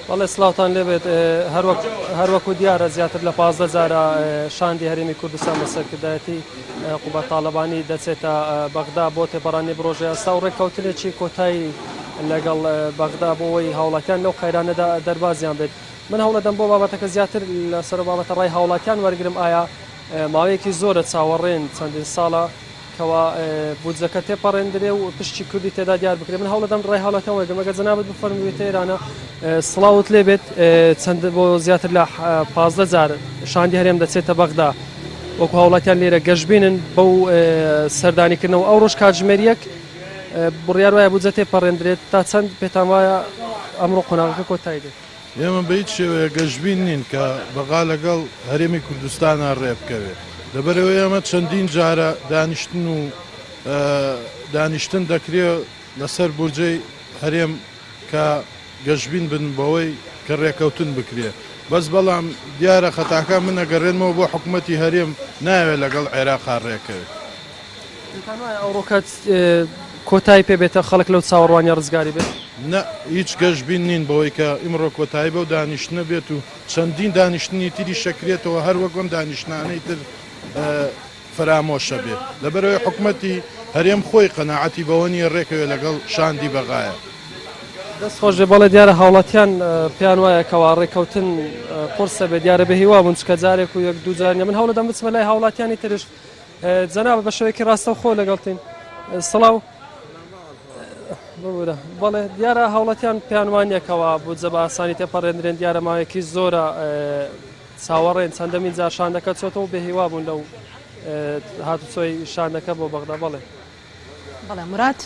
بەڵێ سڵاوتان لێبێت هەروەک هەروەکو دیارە زیاتر لە 15 جارە شاندی هەرێمی کوردستان بە سەرکردایەتی قوباد تاڵەبانی دەچێتە بەغدا بۆ تێپەڕانی پرۆژە یاسا و ڕێککەوتنێکی کۆتایی لەگەڵ بەغدا بۆ ئەوەی هاوڵاتیان لەو قەیرانەدا دەربازیان بێت. من هەوڵەدەم بۆ بابەتەکە زیاتر لەسەر بابەتە ڕای هاوڵاتیان وەرگرم ئایا ماوەیەکی زۆرە چاوەڕێن چەندین ساڵە کەوا بودجەکە تێپەڕێندرێ و پشکی کوردی تێدا دیار بکرێ من هەوڵەدەم ڕای هاوڵاتیان وەرگرم ئەگەر جەنابت بفەرمووی تێرانە سڵاوت لێ بێت چەند بۆ زیاتر لە 15 جار شاندی هەرێم دەچێتە بەغدا وەکو هاوڵاتیان لێرە گەشببینن بەو سەردانیکردنەوە ئەو ڕۆژ کاتژمێر یەک بڕیار وایە بودجە تێپەڕێندرێت تا چەند پێتان وایە ئەمڕۆ قۆناغەکە کۆتایی دێت؟ ئێمە بە هیچ شێوەیەک گەشبین نین کە بەغا لەگەڵ هەرێمی کوردستانا ڕێ بکەوێت، لەبەرئەوەی ئێمە چەندین جارە دانیشتن و دانیشتن دەکرێت لەسەر بورجەی هەرێم کە گەشبین بن بەوەی کە ڕێکەوتن بکرێت بەس بەڵام دیارە خەتاکە من ئەگەڕێنمەوە بۆ حکومەتی هەرێم نایەوێت لەگەڵ عێراقا ڕێکەوێت. پێتان وایە ئەوڕۆکە کۆتایی پێ بێتە خەڵک لەو چاوەڕوانیە ڕزگاری بێت؟ نا هیچ گەشبین نین بەوەی کە ئیمڕۆ کۆتایی بەو دانیشتنە بێت و چەندین دانیشتنی تریش ئەکرێتەوە هەر وەک ئەم دانیشتنانەی تر فەرامۆشە بێت لەبەرئەوەی حکومەتی هەرێم خۆی قەناعەتی بەوە نییە ڕێکەوێت لەگەڵ شاندی بەغایە. دەست خۆش بێ بەڵێ دیارە هاوڵاتیان پێیان وایە کەوا ڕێککەوتن قورسە بێ دیارە بێ هیوا بوون چکە جارێک و یەک دوو جار نیە من هەوڵەدەم بچمە لای هاوڵاتیانی ترش جەنابت بە شێوەیەکی ڕاستەوخۆ لەگەڵتین سڵاو ببورە بەڵێ دیارە هاوڵاتیان پێیان وانە کەوا بودجە بە ئاسانی تێپەڕێندرێن دیارە ماوەیەکی زۆرە چاوەڕێن چەندەمین جار شاندەکە چۆتەوە بێ هیوا بوون لەو هاتوچۆی شاندەکە بۆ بەغدا بەڵێ بەڵێ مراد.